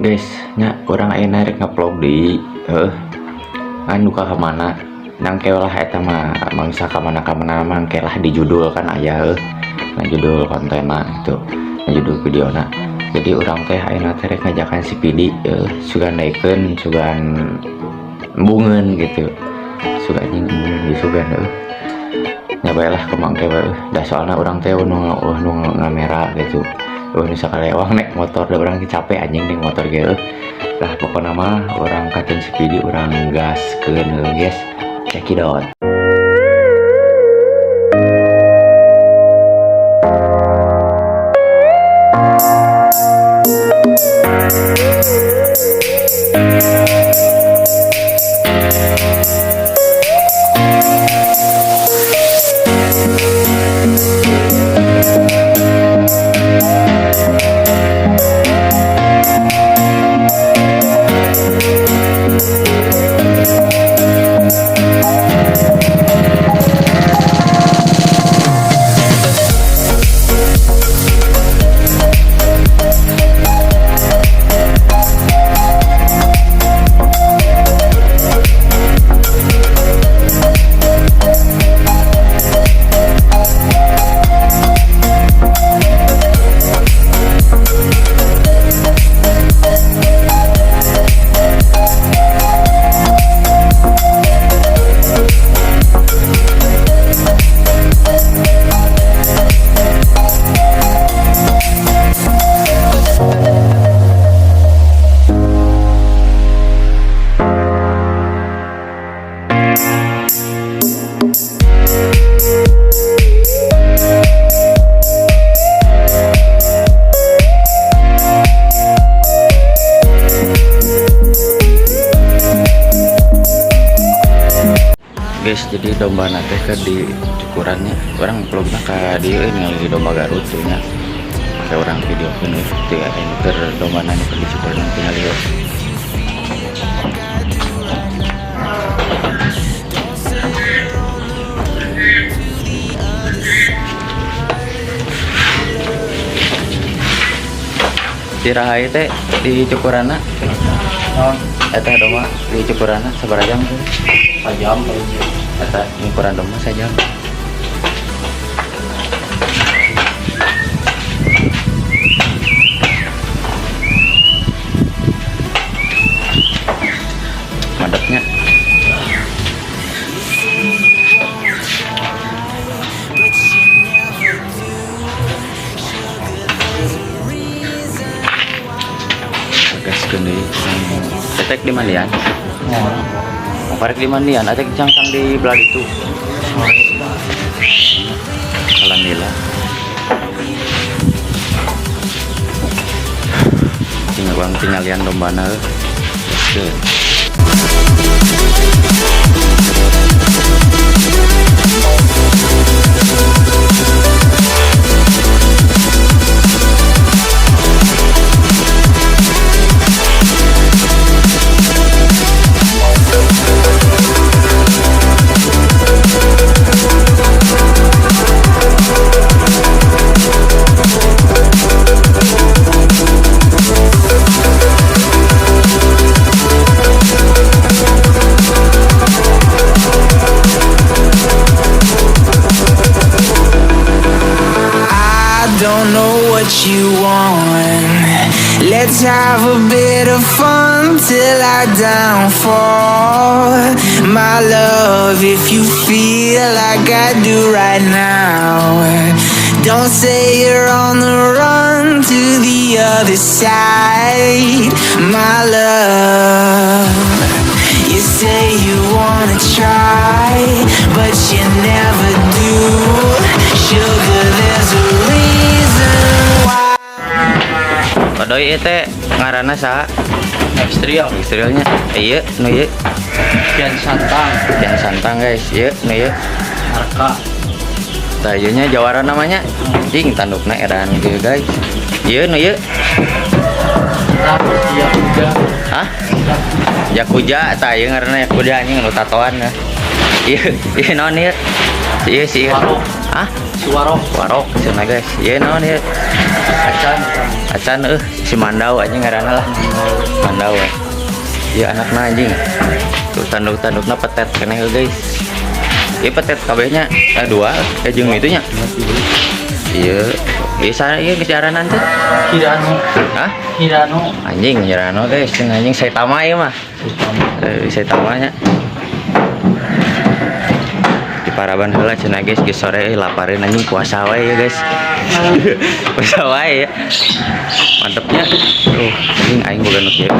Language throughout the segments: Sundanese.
Guys nya, urang ayeuna rek ngevlog deui, heuh. Ngan duka ka mana nangke lah, eta mah mangsa ka mana ka mana mangke lah, di judul kan aya, heuh. Nah, judul kontenna itu, nah, judul videona. Jadi urang teh ayeuna teh rek ngajakan si Pidi, heuh, sugan daekeun, sugan embungeun gitu. Sugan anjing embungeun di sugan, heuh. Nya bae lah, kemangke bae, heuh. Da soalna urang teh nu ngamera gitu. Euweuh nu sakalewang naik motor, da urang capek anjing naik motor ge, heuh. Lah, pokona mah urang kaceun si Pidi, urang gaskeun, heuh, guys. Cekidot. Guys, jadi domba teh ke di cukurannya. Urang vlogna ka dieu, ningali domba Garut tuh nya. Kayak urang videokeun euy, teu aya keur domba nanya ke di cukuran, tinggal ieu. Tiraha ieu teh di cukuranna? Naon? Eta domba di cukuranna sabaraha jam tuh? Sajam paling ge. Eta ngukuran domba sajam. Madepnya. Gaskeun deui. Tetek di mandian. Oh. Parek di mandian, atek cangcang di belah itu. Alhamdulillah. Tinggal bang tinggalian dombana. Gaskeun. I don't know what you want. Let's have a bit of fun till I downfall. My love, if you feel like I do right now, don't say you're on the run to the other side. My love, you say you wanna try, but you never do. Sugar, there's a reason why. Odoi ieu teh ngaranna saha? Ekstrial. Istrialnya. Ieu nu ieu? Kian Santang. Kian Santang, guys. Ieu nu ieu? Arka. Tah, ieu nya jawara namanya. Jing tandukna edan gitu, guys. Ieu nu ieu? Yakuza. Hah? Yakuza, tah ieu ngaranna Yakuza anjing nu tatoan ya. Ieu ieu naon ieu? Ieu si ieu. Warok. Hah? Suwarok. Warok cenah, guys. Ieu naon ieu? Acan. Acan euy, si Mandau anjing ngaranna lah. Mandau ya. Ieu anakna anjing. Tuh tanduk-tandukna petet keneh euy, guys. Ieu petet kabehnya dua jeung itu nya. Iya, bisa ieu geus diaranan teh. Hirano. Hah? Hirano. Anjing Hirano guys, jeung anjing Saitama ieu mah. Saitama nya. Di paraban heula cenah guys, geus sore euy lapareun anjing puasa wae ya guys. Puasa wae ya. Mantepnya. Tuh, anjing aing boga nu kieu.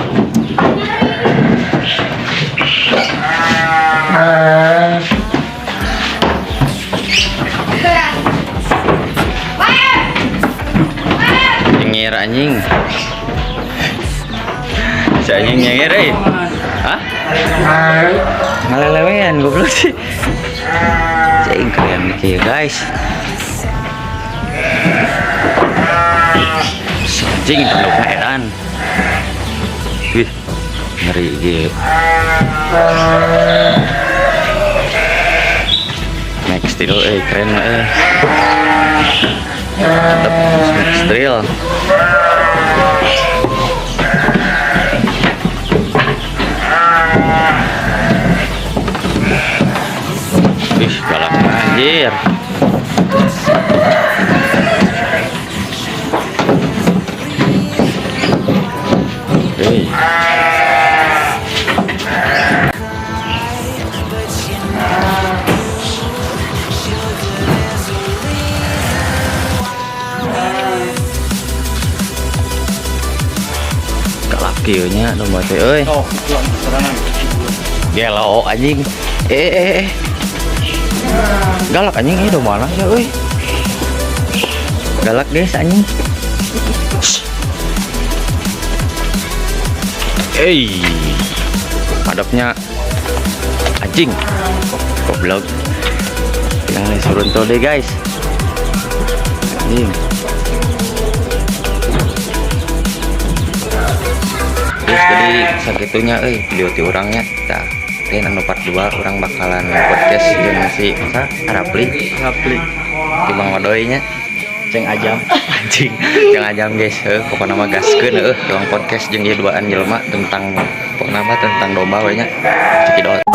Nyengir anjing. Si anjing nyengir euy. Hah? Ngalelewean goblok sih. Cing keren kieu guys. Anjing tandukna edan. Wih, ngeri kieu. Max Steel keren euy. Mantap Max Steel. Ih, galak anjir. Hei. Galak kieu nya domba teh euy. Oh, pulang serangan. Gelo anjing. Eh. Galak anjing ini domba ya euy. Galak guys anjing. Eh. Madapnya anjing. Goblok. Yang suruntul deh guys. Anjing. Terus jadi sagitunya euy video ti urangnya. Tah, teh anu part 2 urang bakalan podcast jeung si sa Rapli, Rapli. Di Bang Wadoy nya. Ceng ajam. Anjing, jangan ajam guys, heuh pokona mah gaskeun heuh urang podcast jeung ieu duaan jelema tentang pokona mah tentang domba we nya. Cekidot.